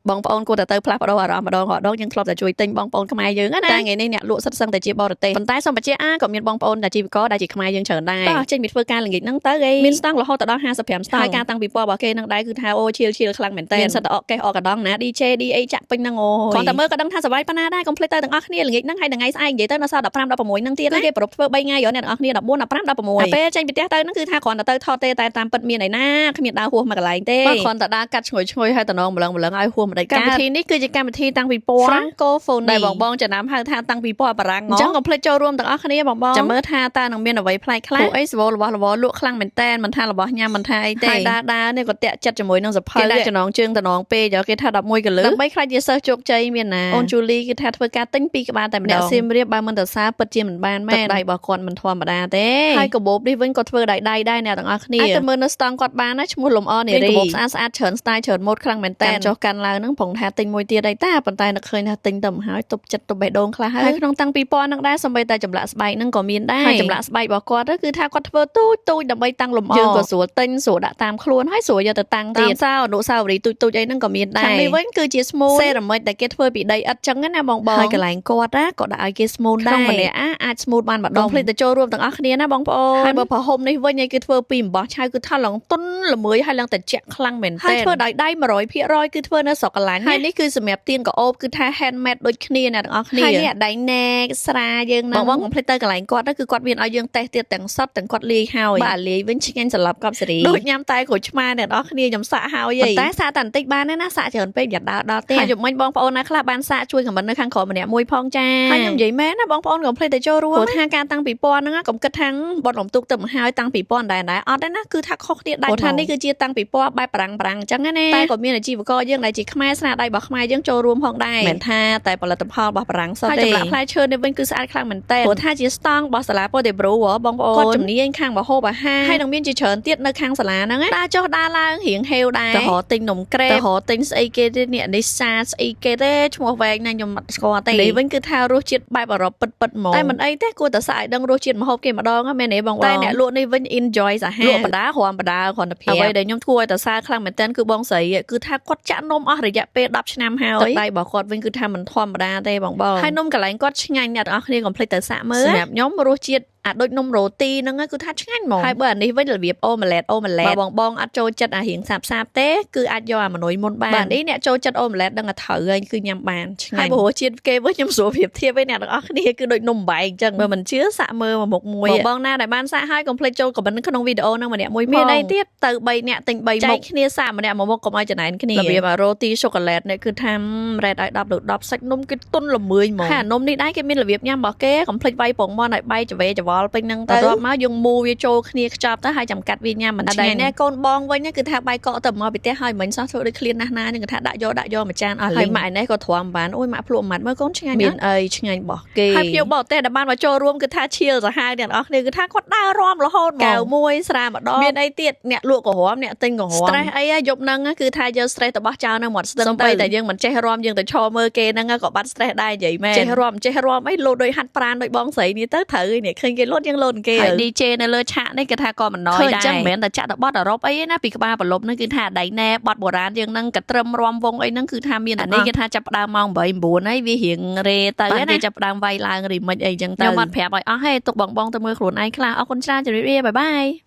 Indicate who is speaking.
Speaker 1: បងប្អូនគួរតែទៅផ្លាស់ប្ដូរអារម្មណ៍ម្ដងរាល់ដងយើងធ្លាប់តែជួយទិញបងប្អូនខ្មែរយើងណាតែថ្ងៃនេះអ្នកលក់សិតសឹងតែជាបរទេសប៉ុន្តែសូមបញ្ជាក់អាក៏មានបងប្អូនដែលជីវករដែលជាខ្មែរយើងច្រើនដែរតោះចេញពីធ្វើការល្ងាចហ្នឹងទៅឯងមានស្តង់រហូតដល់55ស្តង់ហើយការតាំងពិព័រណ៍របស់គេនឹងដែរគឺថាអូឈៀលឈៀលខ្លាំងមែនតើមានសិតតែអកកេះអកកដងណា DJ DA ចាក់ពេញហ្នឹងអូយគ្រាន់តែមើលក៏ដឹងថាសប្បាយប៉ុណ្ណាដែរកុំភ្លេចទៅទាំងអស់គ្នាល្ងាចហ្នឹងហើយថ្ងៃស្អែកនិយាយទៅនៅសល់15 16ហ្នឹងទៀតណាគេប្រពធ្វើ3ថ្ងៃយោអ្នកទាំងអស់គ្នា14 15 16តែពេលចេញពីផ្ទះទៅហ្នឹងគឺថាគ្រាន់តែទៅថតទេតែតាមពិតមានឯណាគ្មានដើរហួសមមកកន្លែងទេបើគ្រាន់តែដើរកាត់ឈ្ងុយឈ្ងុយហើយតំណងម្លឹងម្លឹងឲ្យហួសម្ដេចកម្មវិធីនេះគឺជាកម្មវិធីតាំងពិព័រណ៍ Francophonie ដែលបងបងចំណាំហៅថាតាំងពិព័រណ៍បារាំងអញ្ចឹងកុំភ្លេចចូលរួមទាំងអស់គ្នាបងបងចាំមើលថាតើនឹងមានអ្វីប្លែកខ្លះព្រោះអីសវលរបស់របរលក់ខ្លាំងមែនតែនមិនថារបស់ញ៉ាំមិនថាអីទេហើយដើរដើរនេះក៏តាក់ចិត្តជាមួយនឹងសភៅគេដាក់ចំណងជើងតំណងពេកគេថា11កលឹះដើម្បីខ្លាចជាសិស្សជោគជ័យមានណាអូនជូលីគឺថាធ្វើការទិញពីរក្បាលតែម្ដងអ្នកសៀមរាបបើមិនទៅសារពិតជាមិនបានមែនទឹកដៃរបស់គាត់មិនធម្មតាទេហើយកបោបនេះវិញក៏ធ្វើដៃដៃដែរអ្នកទាំងអស់គ្នាអាចទៅមើលនៅស្តង់គាត់បានណាឈ្មោះលំអនារីមានកបោបស្អាតស្អាតច្រើន style ច្រើនម៉ូដខ្លាំងមែនតើចុះកាន់ឡើងហ្នឹងប្រងថាទិញមួយទៀតអីតាប៉ុន្តែនឹកឃើញថាទិញទៅមកហើយទប់ចិត្តទប់បេះដូងខ្លះហើយក្នុងតាំង2000ហ្នឹងដែរសម្បីតែចម្លាក់ស្បែកហ្នឹងក៏មានដែរហើយចម្លាក់ស្បែករបស់គាត់គឺថាគាត់ធ្វើទូចទូចដើម្បីតាំងលម្អយើងក៏ស្រួលទិញស្រួលដាក់តាមខ្លួនហើយស្រួលយកទៅតាំងទៀតតាមសោអនុស្សាវរីយ៍ទូចទូចអីហ្នឹងក៏មានដែរខាងនេះវិញគឺជាស្មូនសេរ៉ាមិចដែលគេធ្វើពីដីឥដ្ឋចឹងណាបងបងហើយកន្លែងគាត់ណាក៏ដាក់ឲ្យគេស្មូនដែរក្នុងម្នាក់អាចស្មូនបានម្ដងភ្លេចទៅចូលរួមទាំងអស់គ្នាណាបងប្អូនហើយបើប្រហុំនេះវិញឯងគឺធ្វើពីអំបោះឆៅគឺថាឡើងទន់ល្មើយហើយឡើងត្រជាក់ខ្លាំងមែនទែនហើយធ្វើដោយដៃ100%គឺធ្វើនៅស្រុកកលាញ់ហើយនេះគឺសម្រាប់ទៀនកោបគឺថា handmade ដូចគ្នាអ្នកទាំងអស់គ្នាហើយនេះអាដៃណែកស្រាយើងហ្នឹងបងបងកុំភ្លេចទៅកន្លែងគាត់ទៅគឺគាត់មានឲ្យយើងតេស្តទៀតទាំងសុទ្ធទាំងគាត់លាយហើយបាទលាយវិញឆ្ងាញ់សម្រាប់កប់សេរីដូចញ៉ាំតែក្រូចឆ្មាអ្នកទាំងអស់គ្នាខ្ញុំសាក់ហើយប៉ុន្តែសាក់តែបន្តិចបានទេណាសាក់ច្រើនពេកយ៉ាដើរដល់ទេហើយយប់មិញបងប្អូនណាខ្លះបានសាក់ជួយ comment នៅខាងក្រោមម្នាក់មួយផងចាហើយខ្ញុំនិយាយមែនណាបងប្អូនកុំភ្លេចទៅចូលរួមព្រោះថាការតាំងពិព័រណ៍ហ្នឹងកុំគិតថាបត់រំទុកទៅមកហើយតាំងពិព័រណ៍ដែរដែរអត់ទេណាគឺថាខុសគ្នាដាច់ព្រោះថានេះគឺជាតាំងពិព័រណ៍បែបបារាំងបារាំងអញ្ចឹងណាតែក៏មានអាជីវករយើងដែលជាខ្មែរស្នាដៃរបស់ខ្មែរយើងចូលរួមផងដែរមិនថាតែផលិតផលរបស់បារាំងសុទ្ធទេហើយចម្លាក់ផ្លែឈើនេះវិញគឺស្អាតខ្លាំងមែនតើព្រោះថាជាស្តង់របស់សាលាប៉ូតេប្រូបងប្អូនគាត់ជំនាញខាងម្ហូបអាហារហើយនឹងមានជាច្រើនទៀតនៅខាងសាលាហ្នឹងដើរចុះដើរឡើងរៀងហេវដែរទៅរកទិញនំក្រេបទៅរកទិញស្អីគេទេនេះនេះសាស្អីគេទេឈ្មោះវែងណាស់ខ្ញុំអត់ស្គាល់ទេនេះវិញគឺថារសជាតិបែបអឺរ៉ុបពិតពិតហ្មងតែមិនអីទេគួរតែសាកឲ្យដឹងរសជាតិម្ហូបគេម្ដងមែនទេបងតែអ្នកលក់នេះវិញ enjoy សាហាវលក់បដារាំបដាគ្រាន់តែប្រាប់អ្វីដែលខ្ញុំធ្វើឲ្យតែសាខ្លាំងមែនទែនគឺបងស្រីគឺថាគាត់ចាក់នំអស់រយៈពេល10ឆ្នាំហើយទឹកដៃរបស់គាត់វិញគឺថាមិនធម្មតាទេបងបងហើយនំកន្លែងគាត់ឆ្ងាញ់អ្នកទាំងអស់គ្នាកុំភ្លេចទៅសាកមើលសម្រាប់ខ្ញុំរសជាតិអាដូចនំរ៉ូទីហ្នឹងគឺថាឆ្ងាញ់ហ្មងហើយបើអានេះវិញរបៀបអូម៉ាឡេតអូម៉ាឡេតបើបងបងអត់ចូលចិត្តអារៀងសាបសាបទេគឺអាចយកអាមនុយមុនបានបាទនេះអ្នកចូលចិត្តអូម៉ាឡេតដឹងតែត្រូវហើយគឺញ៉ាំបានឆ្ងាញ់ហើយបើរសជាតិគេវិញខ្ញុំស្រួលប្រៀបធៀបឯអ្នកទាំងអស់គ្នាគឺដូចនំបែកអញ្ចឹងបើមិនជឿសាកមើលមួយមុខមួយបងបងណាដែលបានសាកហើយកុំភ្លេចចូល comment ក្នុងវីដេអូហ្នឹងម្នាក់មួយផងមានអីទៀតទៅ3អ្នកទិញ3មុខចែកគ្នាសាកម្នាក់មួយមុខកុំឲ្យចំណែនគ្នារបៀបអារ៉ូទីសូកូឡេតនេះគឺថារ៉េតឲ្យ10លើ10សាច់នំគេទន់ល្មើយហ្មងហើយអានំនេះដែរគេមានរបៀបញ៉ាំរបស់គេកុំភ្លេចវាយពងមាន់ឲ្យបែកចវេចវល់ពេញហ្នឹងទៅបន្ទាប់មកយើងមូវាចូលគ្នាខ្ចប់ទៅហើយចាំកាត់វាញ៉ាំមិនឆ្ងាញ់ណែកូនបងវិញគឺថាបាយកកទៅមកពីផ្ទះហើយមិញសោះធ្វើដូចឃ្លានណាស់ណានឹងគឺថាដាក់យកដាក់យកមួយចានអស់ហើយម៉ាក់ឯនេះក៏ទ្រាំបានអូយម៉ាក់ភ្លក់ម៉ាត់មើលកូនឆ្ងាញ់មានអីឆ្ងាញ់របស់គេហើយភ្ញៀវបរទេសដែលបានមកចូលរួមគឺថាឈៀលសាហាវអ្នកនរគ្នាគឺថាគាត់ដើររាំរហូតកែវមួយស្រាម្ដងមានអីទៀតអ្នកលក់ក៏រាំអ្នកទិញក៏រាំ stress អីយប់ហ្នឹងគឺថាយក stress ទៅបោះចោលនៅមាត់ស្ទឹងទៅតែយើងមិនចេះរាំយើងទៅឈរមើលគេហ្នឹងក៏បាត់ stress ដែរនិយាយមែនចេះរាំចេះរាំអីលោតដូចហាត់ប្រានដូចបងស្រីនេះទៅត្រូវនេះឃើញគេលោតយើងលោតគេហើយ DJ នៅលើឆាកនេះគេថាក៏មិនណយដែរអញ្ចឹងមិនមែនតែចាក់តែបត់អឺរ៉ុបអីណាពីក្បាលប្រឡប់ហ្នឹងគឺថាដៃណែបត់បុរាណយើងហ្នឹងក៏ត្រឹមរាំវងអីហ្នឹងគឺថាមានអានេះគេថាចាប់ដើមម៉ោង8 9ហើយវារៀងរេទៅណាគេចាប់ដើមវាយឡើងរីមិចអីចឹងទៅខ្ញុំអត់ប្រាប់ឲ្យអស់ទេទុកបងបងទៅមើលខ្លួនឯងខ្លះអរគុណច្រើនជម្រាបលាbye bye.